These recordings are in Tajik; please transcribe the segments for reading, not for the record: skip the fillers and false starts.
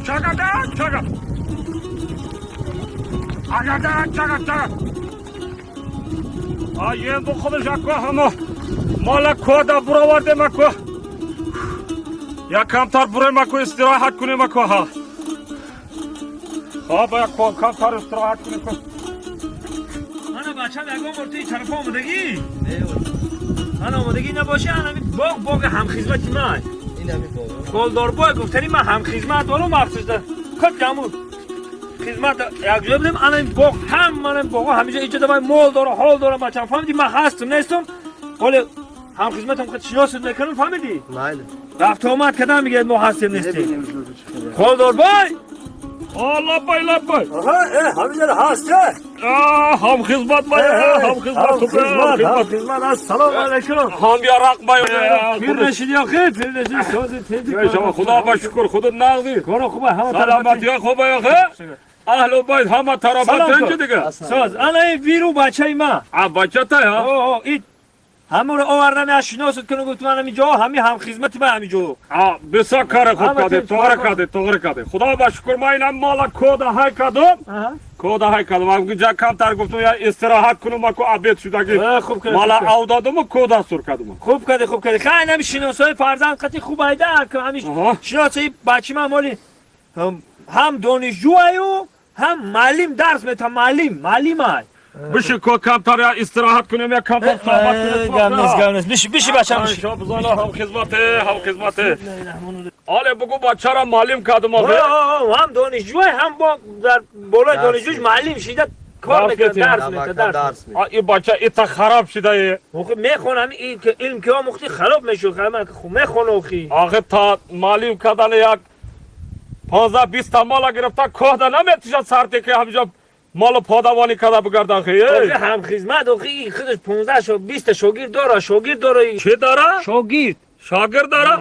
Чагада чага. Агада чага чага. А енду худаш ако ҳамо мала кода буровардем ако. Як камтар буроем ако, истироҳат кунем ако ҳа. Хоб, як камтар истироҳат кунем ко. Ана бачам, ягон бор туи тарафа омадагӣ? Ана омадагӣ набоши, ана ами боғ, боғи ҳамхизмати ман. Ин ҳами боғ. Голдорбой гуфтани ман ҳамхизмат дорум, махсуса кат ҳамун хизмат якҷоя будем. Ана ин боғ ҳам мана ин боғ ҳамиҷа иҷа давай мол дора, ҳол дора. Бачам, фаҳмидӣ, ман ҳастум нестум, ҳоле ҳамхизматам қад шиносат мекунам, фаҳмидӣ? Майли. Рафту омад кадам мегӯяд, мо ҳастем нестем. Холдорбой. А, лаббай, лаббай. Ҳамиҷа ҳаст. А, ҳамхизмат бай, ҳамхизмат. Ҳамхизмат, ҳамхизмат, ассалому алайкум. Ҳам ярақ бай. Пир нашиди охи, пир нашиди, сози тинҷи. Худо ба шукр, худат нағзи? Коро хуба, ҳама. Саломатия хуба охи? Аҳлу байт ҳама тарафа Салом тинҷи кун. Дига. Соз, ана ин виру бачаи ман. А, бачатай ҳа? О, ит ҳамаро овардам, я шиносат кунам, гуфт ман ҳамин ҷо, ҳами ҳамхизмати ман ҳамин ҷо. А, бисёр кори хуб Ҳама кардед, тинҷ, тоғри баракат. кардед, тоғри кардед. Худо ба шукр, ман инам мала кода ҳай кардум. Кода ҳай кардум. Ман ҷа камтар гуфтум, я истироҳат кунум аку, обед шудаги. Хуб кардӣ. Мала хуб кардӣ. ав додуму кода сур кардум. Хуб кардӣ, хуб кардӣ. Хай, ҳами шиносои фарзанд қати хуб айда, ҳами шиносои бачи ман моли ҳам донишҷӯ аю, ҳам муаллим, дарс мета, муаллим, муаллим ай. Биши ко, камтар я истироҳат кунем, я камтар суҳбат кунем. Гап нест, гап нест, биши, биши, бачам, биши. Шобзона, ҳам хизмате, ҳам хизмате. Але бугу, бачара муаллим кардум охи. Ҳам донишҷӯ, ҳам бо дар болои Дарс донишҷӯш муаллим шида кор Дарс мекунад. метиҳад. Дарс мета, дарс. Дарс. А, и бача ита хароб шидае. Охи, мехонам, илм ки омӯхти, хароб мешуд, мехона охи. Охи, та муаллим кардани як 15-20 та мала гирифта коҳда наметишад, сарте ки ҳамиҷа малу подавонӣ карда бигардан хи. Охи, ҳамхизмат, охи, ин худаш 15 20 та шогирд дора, шогирд дора. Чӣ дора? Шогирд. Шогирд дора?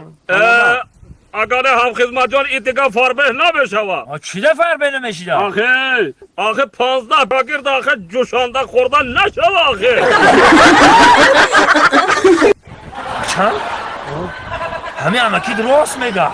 Агар ҳамхизматҷон, и дига фарбеҳ намешава. Чида фарбеҳ намешида? Ахи, ахи, 15 шогирд ахи ҷӯшонда хӯрда нашава ахи. Чанд ҳами амакид рост мега.